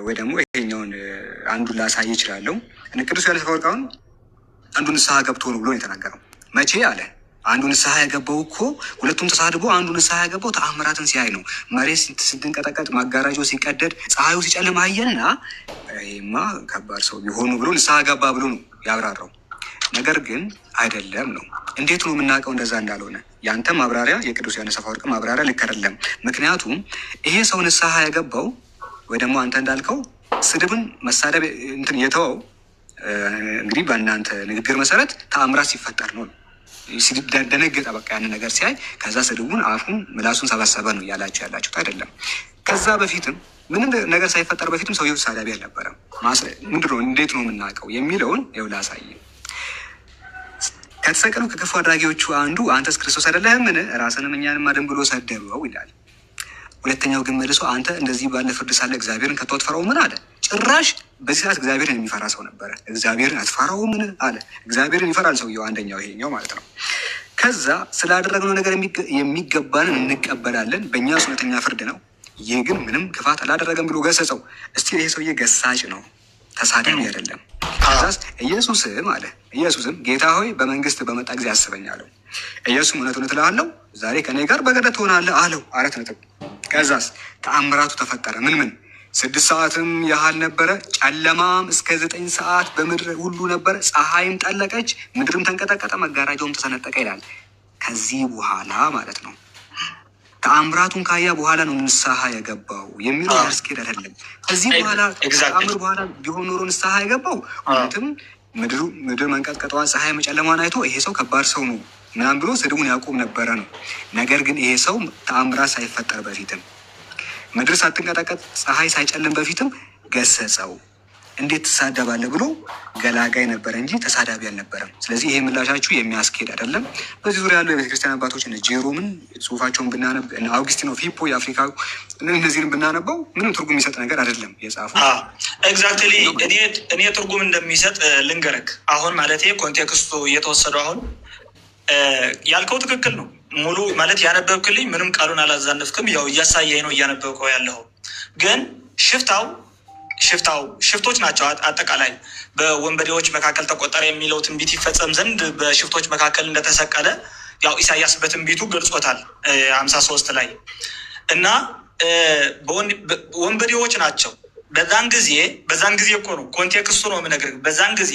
ወይ ደግሞ ይሄኛውን አንዱን ላሳይ እችላለሁ። ቅዱስ ዮሐንስ አፈወርቅ አሁን አንዱ ንስሐ ገብቶ ነው ብሎ ነው የተናገረው። መቼ አለ? አንዱ ንስሐ የገባው እኮ ሁለቱም ተሳድቦ አንዱ ንስሐ የገባው ተአምራትን ሲያይ ነው። መሬት ስትንቀጠቀጥ፣ መጋረጃው ሲቀደድ፣ ፀሐዩ ሲጨልም አየና ይሄማ ከባድ ሰው ቢሆኑ ብሎ ንስሐ ገባ ብሎ ነው ያብራራው። ነገር ግን አይደለም ነው። እንዴት ነው የምናውቀው እንደዛ እንዳልሆነ? ያንተ ማብራሪያ፣ የቅዱስ ዮሐንስ አፈወርቅ ማብራሪያ ልክ አይደለም። ምክንያቱም ይሄ ሰው ንስሐ የገባው ወይ ደግሞ አንተ እንዳልከው ስድብን መሳደብ እንትን የተወው እንግዲህ በእናንተ ንግግር መሰረት ተአምራት ሲፈጠር ነው። ደነገጠ፣ በቃ ያንን ነገር ሲያይ፣ ከዛ ስድቡን አፉን ምላሱን ሰበሰበ ነው እያላችሁ ያላችሁት አይደለም። ከዛ በፊትም ምንም ነገር ሳይፈጠር በፊትም ሰውየው ተሳዳቢ አልነበረም። ምንድን ነው፣ እንዴት ነው የምናውቀው የሚለውን ይኸው ላሳይ። ከተሰቀሉ ከክፉ አድራጊዎቹ አንዱ አንተስ ክርስቶስ አይደለህምን? ራስንም እኛንም አድን ብሎ ሰደበው ይላል። ሁለተኛው ግን መልሶ አንተ እንደዚህ ባለ ፍርድ ሳለ እግዚአብሔርን ከቶ አትፈራውምን አለ። ጭራሽ በዚህ ሰዓት እግዚአብሔርን የሚፈራ ሰው ነበረ። እግዚአብሔርን አትፈራውምን አለ። እግዚአብሔርን ይፈራል ሰውየው፣ አንደኛው ይሄኛው ማለት ነው። ከዛ ስላደረግነው ነገር የሚገባንን እንቀበላለን፣ በእኛ እውነተኛ ፍርድ ነው። ይህ ግን ምንም ክፋት አላደረገም ብሎ ገሰጸው። እስቲ ይሄ ሰውዬ ገሳጭ ነው፣ ተሳዳቢ አይደለም። ከዛስ ኢየሱስም አለ፣ ኢየሱስም ጌታ ሆይ በመንግስትህ በመጣህ ጊዜ አስበኝ አለው። ኢየሱስም እውነት እውነት እልሃለሁ ዛሬ ከእኔ ጋር በገነት ትሆናለህ አለው። 4 ነጥብ። ከዛስ ተአምራቱ ተፈጠረ። ምን ምን? 6 ሰዓትም ያህል ነበረ። ጨለማም እስከ 9 ሰዓት በምድር ሁሉ ነበረ። ፀሐይም ጠለቀች፣ ምድርም ተንቀጠቀጠ፣ መጋረጃውም ተሰነጠቀ ይላል። ከዚህ በኋላ ማለት ነው ተአምራቱን ካያ በኋላ ነው ንስሐ የገባው የሚለው ያስኬድ አይደለም። ከዚህ በኋላ ተአምር በኋላ ቢሆን ኖሮ ንስሐ የገባው እውነትም ምድር መንቀጥቀጧን ፀሐይ መጨለሟን አይቶ ይሄ ሰው ከባድ ሰው ነው ምናምን ብሎ ስድቡን ያቆም ነበረ ነው። ነገር ግን ይሄ ሰው ተአምራት ሳይፈጠር በፊትም ምድር ሳትንቀጠቀጥ ፀሐይ ሳይጨልም በፊትም ገሰጸው። እንዴት ትሳደባለህ ብሎ ገላጋይ ነበረ እንጂ ተሳዳቢ አልነበረም። ስለዚህ ይሄ ምላሻችሁ የሚያስኬድ አይደለም። በዚህ ዙሪያ ያሉ የቤተክርስቲያን አባቶች እነ ጄሮምን ጽሁፋቸውን ብናነብ፣ እነ አውግስቲን of Hippo የአፍሪካ፣ እነዚህን ብናነበው ምንም ትርጉም የሚሰጥ ነገር አይደለም የጻፉት። Exactly፣ እኔ ትርጉም እንደሚሰጥ ልንገርክ። አሁን ማለት context ኡ እየተወሰደው አሁን ያልከው ትክክል ነው። ሙሉ ማለት ያነበብክልኝ ምንም ቃሉን አላዛነፍክም። ያው እያሳየኝ ነው እያነበብከው ያለው። ግን ሽፍታው ሽፍታው ሽፍቶች ናቸው። አጠቃላይ በወንበዴዎች መካከል ተቆጠረ የሚለው ትንቢት ይፈጸም ዘንድ በሽፍቶች መካከል እንደተሰቀለ ያው ኢሳያስ በትንቢቱ ገልጾታል 53 ላይ። እና ወንበዴዎች ናቸው። በዛን ጊዜ እኮ ነው፣ context ኡ ነው የምነግርህ። በዛን ጊዜ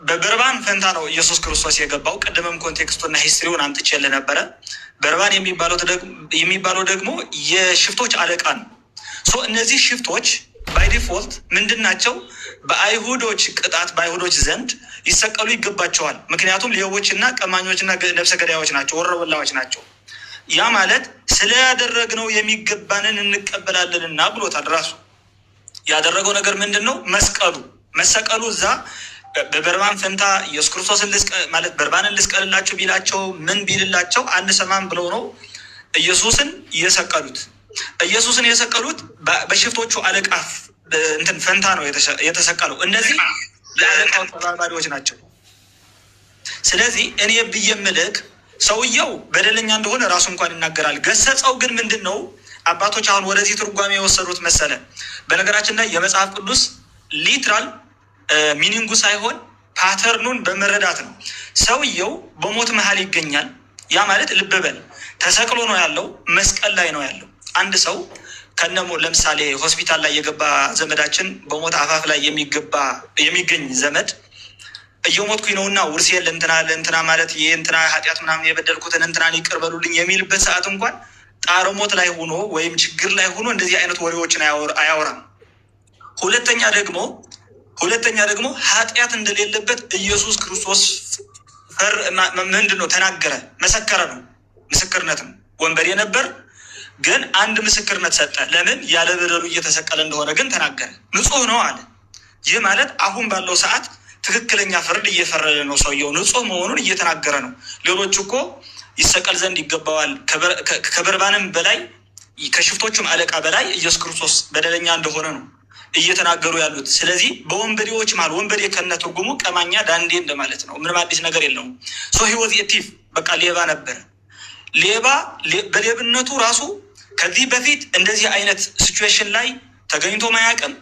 በበርባን ፈንታ ነው ኢየሱስ ክርስቶስ የገባው። ቅድምም context ኡና history ውን አምጥቼልህ ነበረ። በርባን የሚባለው ደግሞ የሽፍቶች አለቃ ነው። So እነዚህ ሽፍቶች by default ምንድን ናቸው? በአይሁዶች ቅጣት በአይሁዶች ዘንድ ይሰቀሉ ይገባቸዋል። ምክንያቱም ሌቦችና ቀማኞችና ነፍሰ ገዳዮች ናቸው፣ ወሮበላዎች ናቸው። ያ ማለት ስለያደረግነው የሚገባንን እንቀበላለንና ብሎታል። ራሱ ያደረገው ነገር ምንድን ነው? መስቀሉ መሰቀሉ እዛ በበርባን ፈንታ ኢየሱስ ክርስቶስን ማለት በርባንን ልስቀልላቸው ቢላቸው ምን ቢልላቸው አንሰማም ብለው ነው ኢየሱስን የሰቀሉት። ኢየሱስን የሰቀሉት በሽፍቶቹ አለቃ እንትን ፈንታ ነው የተሰቀለው። እነዚህ የአለቃው ተባባሪዎች ናቸው። ስለዚህ እኔ ብዬ ምልክ ሰውየው በደለኛ እንደሆነ ራሱ እንኳን ይናገራል። ገሰጸው ግን ምንድን ነው አባቶች አሁን ወደዚህ ትርጓሜ የወሰዱት መሰለ። በነገራችን ላይ የመጽሐፍ ቅዱስ literal meaning ኡ ሳይሆን pattern ኡን በመረዳት ነው። ሰውየው በሞት መሀል ይገኛል። ያ ማለት ልብ በል ተሰቅሎ ነው ያለው፣ መስቀል ላይ ነው ያለው። አንድ ሰው ከነሞ ለምሳሌ ሆስፒታል ላይ የገባ ዘመዳችን፣ በሞት አፋፍ ላይ የሚገባ የሚገኝ ዘመድ እየሞትኩኝ ነውና ውርሴን ለእንትና ለእንትና ማለት የእንትና ኃጢአት ምናምን የበደልኩትን እንትናን ይቅር በሉልኝ የሚልበት ሰዓት እንኳን ጣረ ሞት ላይ ሆኖ ወይም ችግር ላይ ሆኖ እንደዚህ አይነት ወሬዎችን አያወራም። ሁለተኛ ደግሞ ኃጢአት እንደሌለበት ኢየሱስ ክርስቶስ ምንድን ነው ተናገረ፣ መሰከረ ነው፣ ምስክርነት ነው። ወንበዴ ነበር፣ ግን አንድ ምስክርነት ሰጠ። ለምን? ያለ በደሉ እየተሰቀለ እንደሆነ ግን ተናገረ። ንጹሕ ነው አለ። ይህ ማለት አሁን ባለው ሰዓት ትክክለኛ ፍርድ እየፈረደ ነው። ሰውየው ንጹሕ መሆኑን እየተናገረ ነው። ሌሎች እኮ ይሰቀል ዘንድ ይገባዋል፣ ከበርባንም በላይ ከሽፍቶቹም አለቃ በላይ ኢየሱስ ክርስቶስ በደለኛ እንደሆነ ነው እየተናገሩ ያሉት። ስለዚህ በወንበዴዎች መሀል፣ ወንበዴ ከነ ትርጉሙ ቀማኛ፣ ዳንዴ እንደማለት ነው። ምንም አዲስ ነገር የለውም። So he was a thief፣ በቃ ሌባ ነበር። ሌባ በሌብነቱ ራሱ ከዚህ በፊት እንደዚህ አይነት situation ላይ ተገኝቶ ማያውቅም።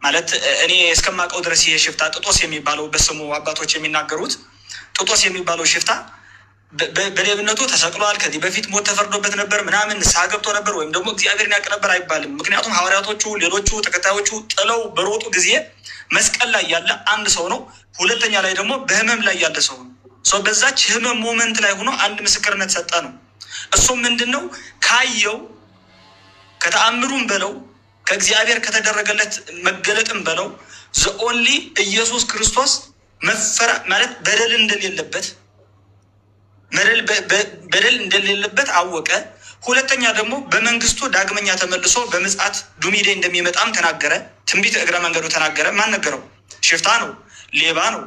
ማለት እኔ እስከማውቀው ድረስ ይሄ ሽፍታ ጥጦስ የሚባለው፣ በስሙ አባቶች የሚናገሩት ጥጦስ የሚባለው ሽፍታ በሌብነቱ ተሰቅሏል። ከዚህ በፊት ሞት ተፈርዶበት ነበር ምናምን፣ ንስሐ ገብቶ ነበር ወይም ደግሞ እግዚአብሔርን ያውቅ ነበር አይባልም። ምክንያቱም ሐዋርያቶቹ፣ ሌሎቹ ተከታዮቹ ጥለው በሮጡ ጊዜ መስቀል ላይ ያለ አንድ ሰው ነው። ሁለተኛ ላይ ደግሞ በህመም ላይ ያለ ሰው ነው። So በዛች ህመም moment ላይ ሆኖ አንድ ምስክርነት ሰጠ ነው። እሱም ምንድን ነው? ካየው ከተአምሩም በለው፣ ከእግዚአብሔር ከተደረገለት መገለጥም በለው፣ the only ኢየሱስ ክርስቶስ መፈራ ማለት በደል እንደሌለበት አወቀ። ሁለተኛ ደግሞ በመንግስቱ ዳግመኛ ተመልሶ በምጽአት doomsday እንደሚመጣም ተናገረ። ትንቢት እግረ መንገዱ ተናገረ። ማን ነገረው? ሽፍታ ነው፣ ሌባ ነው።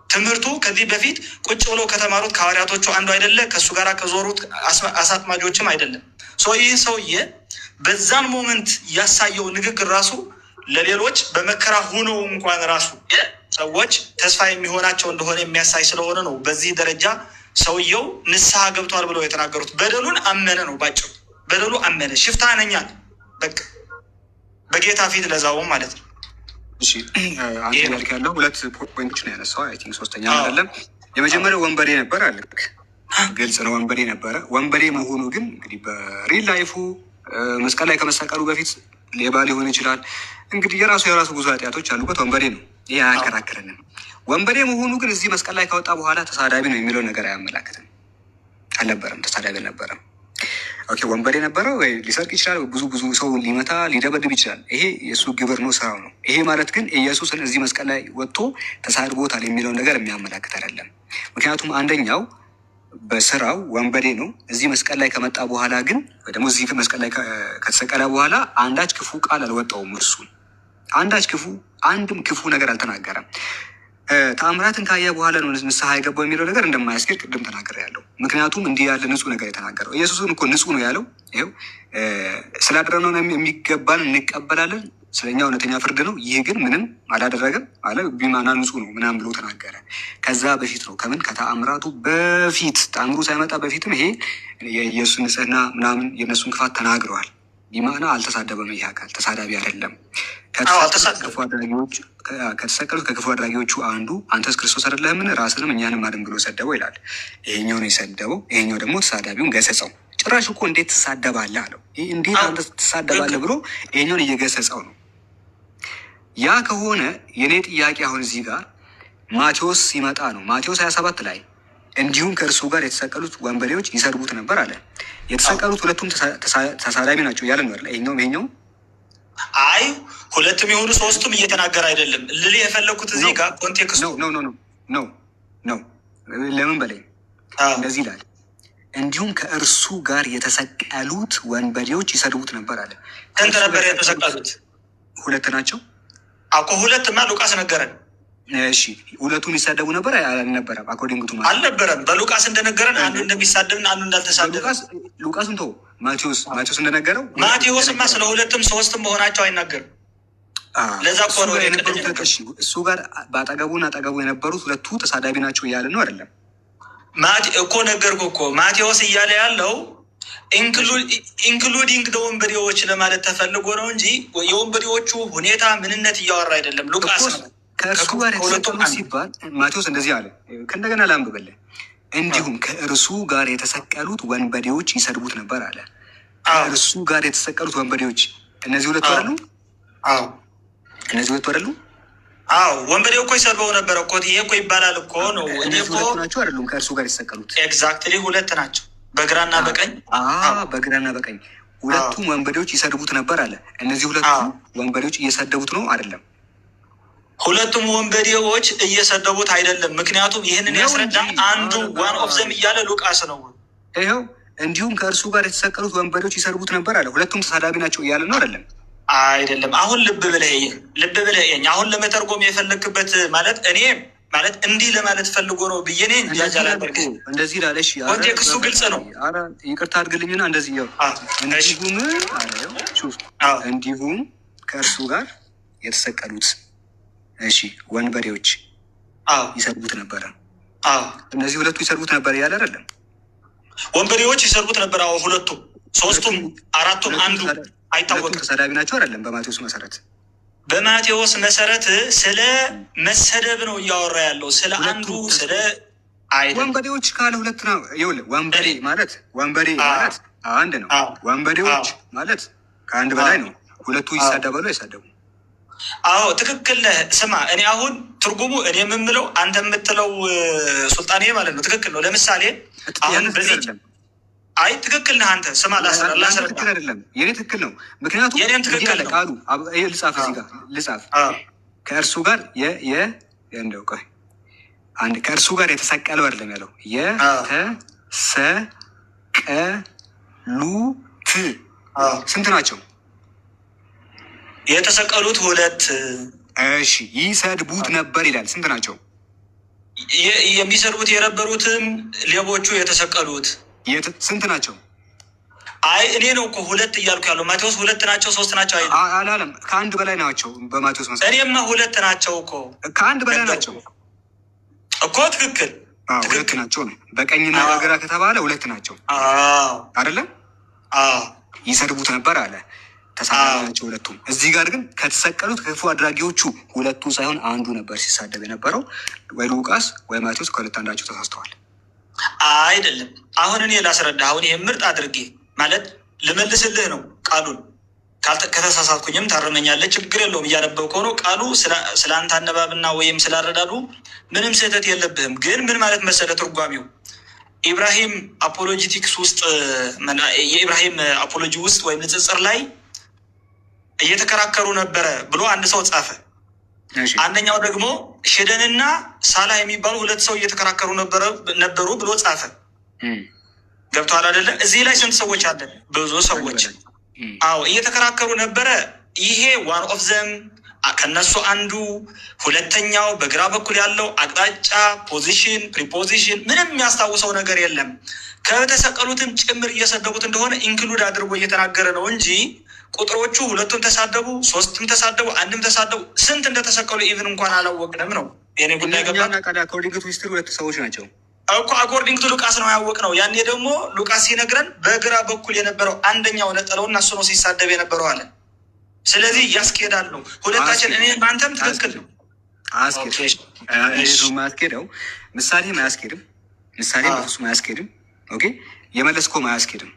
ትምህርቱ ከዚህ በፊት ቁጭ ብለው ከተማሩት ከሐዋርያቶቹ አንዱ አይደለ፣ ከእሱ ጋር ከዞሩት አሳ አጥማጆችም አይደለም። So ይህ ሰውዬ በዛን moment ያሳየው ንግግር ራሱ ለሌሎች በመከራ ሆነው እንኳን ራሱ ሰዎች ተስፋ የሚሆናቸው እንደሆነ የሚያሳይ ስለሆነ ነው በዚህ ደረጃ ሰውየው ንስሐ ገብቷል ብለው የተናገሩት። በደሉን አመነ ነው ባጭሩ። በደሉ አመነ። ሽፍታ ነኝ አለ። በቃ በጌታ ፊት ለዛውም ማለት ነው። እሺ፣ አንተ ያልክ ያለው ሁለት point ኦች ነው ያነሳው። I think ሶስተኛ አይደለም። የመጀመሪያው ወንበዴ ነበር አልክ። ግልጽ ነው፣ ወንበዴ ነበረ። ወንበዴ መሆኑ ግን እንግዲህ በ real life ኡ መስቀል ላይ ከመሰቀሉ በፊት ሌባ ሊሆን ይችላል። እንግዲህ የራሱ የራሱ ብዙ ኃጢአቶች አሉበት። ወንበዴ ነው። ይህ አያከራክረንም። ወንበዴ መሆኑ ግን እዚህ መስቀል ላይ ከወጣ በኋላ ተሳዳቢ ነው የሚለው ነገር አያመላክትም። አልነበረም፣ ተሳዳቢ አልነበረም። Okay፣ ወንበዴ ነበረ ወይ ሊሰርቅ ይችላል፣ ብዙ ብዙ ሰው ሊመታ ሊደበድብ ይችላል። ይሄ የእሱ ግብር ነው፣ ስራው ነው። ይሄ ማለት ግን ኢየሱስን እዚህ መስቀል ላይ ወጥቶ ተሳድቦታል የሚለውን ነገር የሚያመላክት አይደለም። ምክንያቱም አንደኛው በስራው ወንበዴ ነው። እዚህ መስቀል ላይ ከመጣ በኋላ ግን ወይ ደግሞ እዚህ መስቀል ላይ ከተሰቀለ በኋላ አንዳች ክፉ ቃል አልወጣውም። እርሱን አንዳች ክፉ አንድም ክፉ ነገር አልተናገረም። ተአምራትን ካየ በኋላ ነው ንስሐ የገባው የሚለው ነገር እንደማያስኬድ ቅድም ተናግሬያለሁ። ምክንያቱም እንዲህ ያለ ንጹህ ነገር የተናገረው ኢየሱስን እኮ ንጹህ ነው ያለው። ይኸው ስላደረግነው የሚገባን እንቀበላለን፣ ስለኛ እውነተኛ ፍርድ ነው። ይህ ግን ምንም አላደረገም አለ፣ ቢማና ንጹህ ነው ምናምን ብሎ ተናገረ። ከዛ በፊት ነው፣ ከምን ከተአምራቱ በፊት፣ ተአምሩ ሳይመጣ በፊትም ይሄ የኢየሱስ ንጽህና ምናምን የእነሱን ክፋት ተናግረዋል። ቢማና አልተሳደበም። ይህ አካል ተሳዳቢ አይደለም። ከተሰቀሉት ከክፉ አድራጊዎቹ አንዱ አንተስ ክርስቶስ አይደለህምን? ራስንም እኛንም አድን ብሎ ሰደበው ይላል። ይሄኛው ነው የሰደበው። ይሄኛው ደግሞ ተሳዳቢውን ገሰጸው። ጭራሽ እኮ እንዴት ትሳደባለህ አለው። እንዴት አንተ ትሳደባለህ ብሎ ይሄኛውን እየገሰጸው ነው። ያ ከሆነ የእኔ ጥያቄ አሁን እዚህ ጋር ማቴዎስ ሲመጣ ነው። ማቴዎስ 27 ላይ እንዲሁም ከእርሱ ጋር የተሰቀሉት ወንበዴዎች ይሰድቡት ነበር አለ። የተሰቀሉት ሁለቱም ተሳዳቢ ናቸው እያለ ነው አይደለ? ይሄኛውም ይሄኛውም። አይ፣ ሁለቱም የሆኑ ሶስቱም እየተናገረ አይደለም ልልህ የፈለግኩት እዚህ ጋር context ኡ No, no, no, no, no። ለምን በለኝ፣ እንደዚህ ይላል። እንዲሁም ከእርሱ ጋር የተሰቀሉት ወንበዴዎች ይሰድቡት ነበር አለ። ስንት ነበር የተሰቀሉት? ሁለት ናቸው። እኮ ሁለትማ ሉቃስ ነገረን። እሺ፣ ሁለቱም ይሳደቡ ነበር አልነበረም? According to አልነበረም። በሉቃስ እንደነገረን አንዱ እንደሚሳደብና አንዱ እንዳልተሳደበ። ሉቃስን ተው፣ ማቴዎስ እንደነገረው። ማቴዎስማ ስለ ሁለትም ሶስትም መሆናቸው አይናገርም። ለዛ እኮ ነው እሱ ጋር በአጠገቡና አጠገቡ የነበሩት ሁለቱ ተሳዳቢ ናቸው እያለ ነው አይደለም? እኮ ነገርኩህ እኮ፣ ማቴዎስ እያለ ያለው including ወንበዴዎች ለማለት ተፈልጎ ነው እንጂ የወንበዴዎቹ ሁኔታ ምንነት እያወራ አይደለም። ሉቃስ ነው። ከእርሱ ጋር የተሰቀሉት ሲባል ማቴዎስ እንደዚህ አለ። ከእንደገና ላንብብልህ። እንዲሁም ከእርሱ ጋር የተሰቀሉት ወንበዴዎች ይሰድቡት ነበር አለ። ከእርሱ ጋር የተሰቀሉት ወንበዴዎች እነዚህ ሁለቱ አይደሉ? እነዚህ ሁለቱ አይደሉ? አዎ፣ ወንበዴው እኮ ይሰድበው ነበር እኮ። ይሄ እኮ ይባላል እኮ ነው። እነዚህ ሁለቱ ናቸው አይደሉም? ከእርሱ ጋር የተሰቀሉት። Exactly፣ ሁለት ናቸው፣ በግራና በቀኝ። በግራና በቀኝ ሁለቱም ወንበዴዎች ይሰድቡት ነበር አለ። እነዚህ ሁለቱ ወንበዴዎች እየሰደቡት ነው አይደለም? ሁለቱም ወንበዴዎች እየሰደቡት አይደለም። ምክንያቱም ይህንን ያስረዳ አንዱ one of them እያለ ሉቃስ ነው። ይኸው እንዲሁም ከእርሱ ጋር የተሰቀሉት ወንበዴዎች ይሰድቡት ነበር አለ። ሁለቱም ተሳዳቢ ናቸው እያለ ነው አይደለም? አይደለም። አሁን ልብ ብለህ አሁን ለመተርጎም የፈለክበት ማለት እኔ ማለት እንዲህ ለማለት ፈልጎ ነው ብዬ እኔ ጃጅ አላደርግም። እንደዚህ ላለ እሺ፣ context ኡ ግልጽ ነው። ኧረ ይቅርታ አድርግልኝና እንደዚህ ያው እንዲሁም አለ፣ شوف፣ እንዲሁም ከእርሱ ጋር የተሰቀሉት እሺ ወንበዴዎች ይሰድቡት ነበረ። እነዚህ ሁለቱ ይሰድቡት ነበር እያለ አይደለም? ወንበዴዎች ይሰድቡት ነበር። አዎ፣ ሁለቱ። ሶስቱም አራቱም አንዱ ሁለቱም አይታወቅም። ተሳዳቢ ናቸው አይደለም? በማቴዎስ መሰረት። በማቴዎስ መሰረት ስለ መሰደብ ነው እያወራ ያለው፣ ስለ አንዱ ስለ አይደለም። ወንበዴዎች ካለ ሁለት ነው። ይኸውልህ፣ ወንበዴ ማለት፣ ወንበዴ ማለት አንድ ነው። ወንበዴዎች ማለት ከአንድ በላይ ነው። ሁለቱ ይሳደባሉ አይሳደቡም? አዎ፣ ትክክል ነህ። ስማ፣ እኔ አሁን ትርጉሙ እኔ የምምለው አንተ የምትለው ሱልጣኔ ማለት ነው፣ ትክክል ነው። ለምሳሌ አሁን በዚህ አይ፣ ትክክል ነህ አንተ። ስማ፣ ላስረዳ። ትክክል አይደለም። የኔ ትክክል ነው። ምክንያቱም የኔም ትክክል ነው። ቃሉ ልጻፍ፣ እዚህ ጋር ልጻፍ። ከእርሱ ጋር እንደው ቆይ አንድ፣ ከእርሱ ጋር የተሰቀለው አይደለም ያለው፣ የተሰቀሉት ስንት ናቸው? የተሰቀሉት ሁለት። እሺ፣ ይሰድቡት ነበር ይላል። ስንት ናቸው? የሚሰድቡት የነበሩትም ሌቦቹ የተሰቀሉት። ስንት ናቸው? አይ፣ እኔ ነው እኮ ሁለት እያልኩ ያለው። ማቴዎስ ሁለት ናቸው ሶስት ናቸው አይ አላለም። ከአንድ በላይ ናቸው በማቴዎስ መሰረት። እኔማ ሁለት ናቸው እኮ። ከአንድ በላይ ናቸው። እኮ፣ ትክክል። ሁለት ናቸው ነው። በቀኝና በግራ ከተባለ ሁለት ናቸው አይደለም? ይሰድቡት ነበር አለ። ተሳዳቢ ናቸው ሁለቱም። እዚህ ጋር ግን ከተሰቀሉት ክፉ አድራጊዎቹ ሁለቱ ሳይሆን አንዱ ነበር ሲሳደብ የነበረው። ወይ ሉቃስ ወይ ማቴዎስ ከሁለት አንዳቸው ተሳስተዋል። አይደለም። አሁን እኔ ላስረዳ። አሁን ይሄ ምርጥ አድርጌ ማለት ልመልስልህ ነው ቃሉን። ከተሳሳትኩኝም ታርመኛለህ፣ ችግር የለውም። እያነበብከው ነው ቃሉ። ስለ አንተ አነባብና ወይም ስላረዳዱ ምንም ስህተት የለብህም። ግን ምን ማለት መሰለ ትርጓሚው፣ ኢብራሂም apologetics ውስጥ፣ የኢብራሂም apology ውስጥ ወይም ንጽጽር ላይ እየተከራከሩ ነበረ ብሎ አንድ ሰው ጻፈ። አንደኛው ደግሞ ሽደንና ሳላህ የሚባሉ ሁለት ሰው እየተከራከሩ ነበሩ ብሎ ጻፈ። ገብቶሃል አይደለ? እዚህ ላይ ስንት ሰዎች አለን? ብዙ ሰዎች። አዎ፣ እየተከራከሩ ነበረ። ይሄ one of them፣ ከነሱ አንዱ፣ ሁለተኛው በግራ በኩል ያለው አቅጣጫ፣ position፣ preposition ምንም የሚያስታውሰው ነገር የለም። ከተሰቀሉትም ጭምር እየሰደቡት እንደሆነ include አድርጎ እየተናገረ ነው እንጂ ቁጥሮቹ ሁለቱም ተሳደቡ፣ ሶስትም ተሳደቡ፣ አንድም ተሳደቡ፣ ስንት እንደተሰቀሉ even እንኳን አላወቅንም ነው የኔ ጉዳይ። ገባ? According to history ሁለት ሰዎች ናቸው። እኮ according to ሉቃስ ነው ያወቅነው። ያኔ ደግሞ ሉቃስ ሲነግረን በግራ በኩል የነበረው አንደኛው ነጠለውና እሱ ነው ሲሳደብ የነበረው አለ። ስለዚህ ያስኬዳል ነው ሁለታችን፣ እኔ አንተም ትክክል ነው። አያስኬድም። ማያስኬደው ምሳሌም አያስኬድም። ምሳሌም በፍጹም አያስኬድም። Okay፣ የመለስከውም አያስኬድም።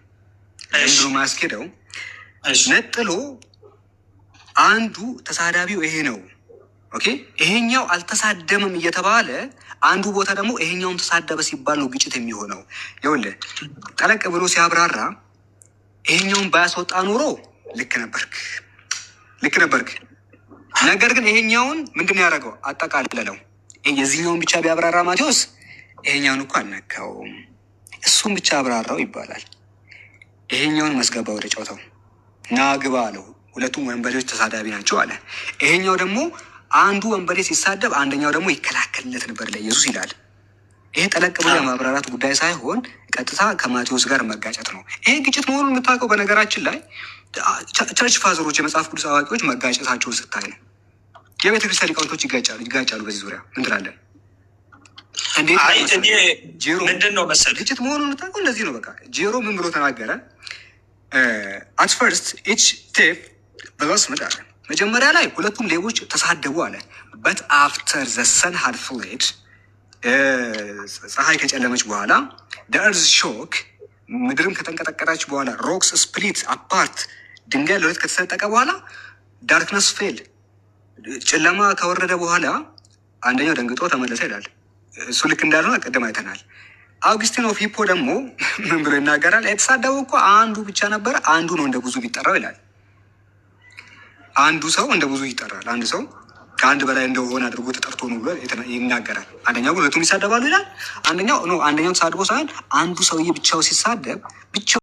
ለምንድን ነው የማያስኬደው? ነጥሎ አንዱ ተሳዳቢው ይሄ ነው፣ okay፣ ይሄኛው አልተሳደመም እየተባለ አንዱ ቦታ ደግሞ ይሄኛውም ተሳደበ ሲባል ነው ግጭት የሚሆነው። ይኸውልህ፣ ጠለቅ ብሎ ሲያብራራ ይሄኛውን ባያስወጣ ኖሮ ልክ ነበርክ፣ ልክ ነበርክ። ነገር ግን ይሄኛውን ምንድን ነው ያደረገው? አጠቃለለው። የዚህኛውን ብቻ ቢያብራራ ማቴዎስ ይሄኛውን እኮ አልነካውም፣ እሱም ብቻ አብራራው ይባላል። ይሄኛውን መስገባ ወደ ጨዋታው ና ግባ አለው። ሁለቱም ወንበዴዎች ተሳዳቢ ናቸው አለ። ይሄኛው ደግሞ አንዱ ወንበዴ ሲሳደብ አንደኛው ደግሞ ይከላከልለት ነበር ለኢየሱስ ይላል። ይሄ ጠለቅ ብሎ የማብራራት ጉዳይ ሳይሆን ቀጥታ ከማቴዎስ ጋር መጋጨት ነው። ይሄ ግጭት መሆኑን የምታውቀው በነገራችን ላይ church father ኦች፣ የመጽሐፍ ቅዱስ አዋቂዎች መጋጨታቸውን ስታይ ነው። የቤተ ክርስቲያን ሊቃውንቶች ይጋጫሉ ይጋጫሉ። በዚህ ዙሪያ ምን ትላለን? እንዴት ምንድን ነው መሰለህ ግጭት መሆኑን የምታውቀው እንደዚህ ነው። በቃ ጄሮ ምን ብሎ ተናገረ? At first each thief blasphemed አለ። መጀመሪያ ላይ ሁለቱም ሌቦች ተሳደቡ አለ። But after the sun had fled፣ ፀሐይ ከጨለመች በኋላ፣ earth shook፣ ምድርም ከተንቀጠቀጠች በኋላ፣ rocks split apart፣ ድንጋይ ለሁለት ከተሰነጠቀ በኋላ፣ darkness fell፣ ጨለማ ከወረደ በኋላ አንደኛው ደንግጦ ተመለሰ ይላል። እሱ ልክ እንዳልሆነ ቅድም አይተናል። Augustine of Hippo ደግሞ ምን ብሎ ይናገራል? የተሳደበው እኮ አንዱ ብቻ ነበረ፣ አንዱ ነው እንደ ብዙ ቢጠራው ይላል። አንዱ ሰው እንደ ብዙ ይጠራል። አንድ ሰው ከአንድ በላይ እንደሆነ አድርጎ ተጠርቶ ነው ብሎ ይናገራል። አንደኛው ሁለቱም ይሳደባሉ ይላል። አንደኛው no፣ አንደኛው ተሳድቦ ሳይሆን አንዱ ሰውዬ ብቻው ሲሳደብ ብቻው